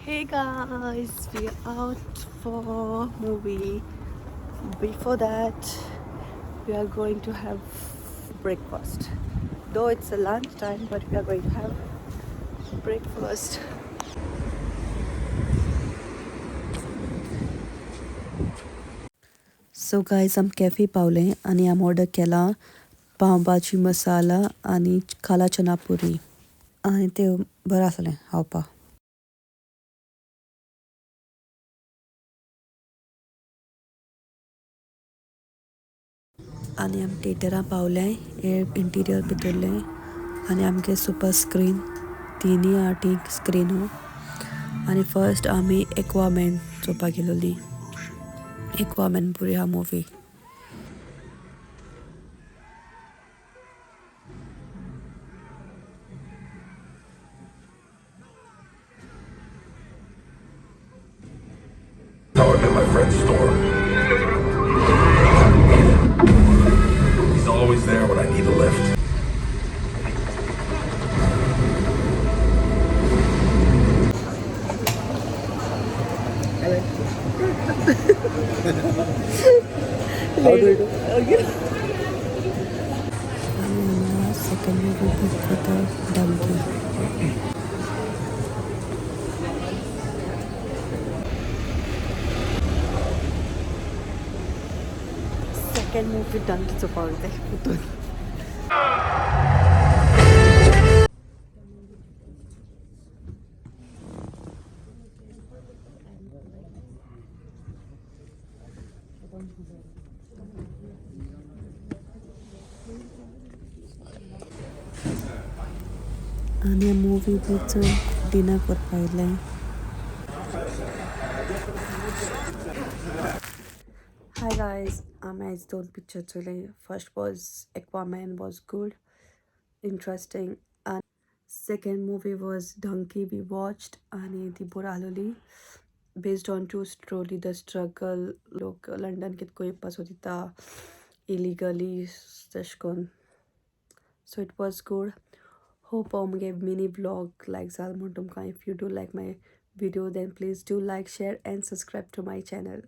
Hey guys, we are out for movie. Before that, we are going to have breakfast. Though it's a lunch time, but we are going to have breakfast. So guys आम cafe पावले आनी आम order केला पाव भाजी मसाला आनी काला चना पुरी आनी ते बरें आसलें खावपाक. आनी आमी थिएटरां पावले हे इंटिरियर भितरलें आनी आमगे सुपर स्क्रीन तिनूय आठी स्क्रिनू आनी फर्स्ट आमी एक्वामॅन चोवपाक गेलोली. एक्वामॅन बरी आहा movie. How I met my friend Storm. He's always there when I need a lift. How do you do? आनी हांगा सेकंड मुवी बूक करता डंकी. सेकंड मूवी डंकी चोवपाक वयताय पुतून. आनी मुवी बी चोवन डिनर करपा येयले. Hi guys, आमी आयज दोन picture चोयले. First was Aquaman was good, interesting. आनी second movie was Dunki we watched आनी ती बरी आसलोली. Based on true story, the struggle लोक लंडन कितको येवपा सोदिता इलिगली तशें करून. So it was good. Hope हो मुगे मिनी व्लॉग लायक जालो म्हूण तुमकां. If you do like my video then please do like, share and subscribe to my channel.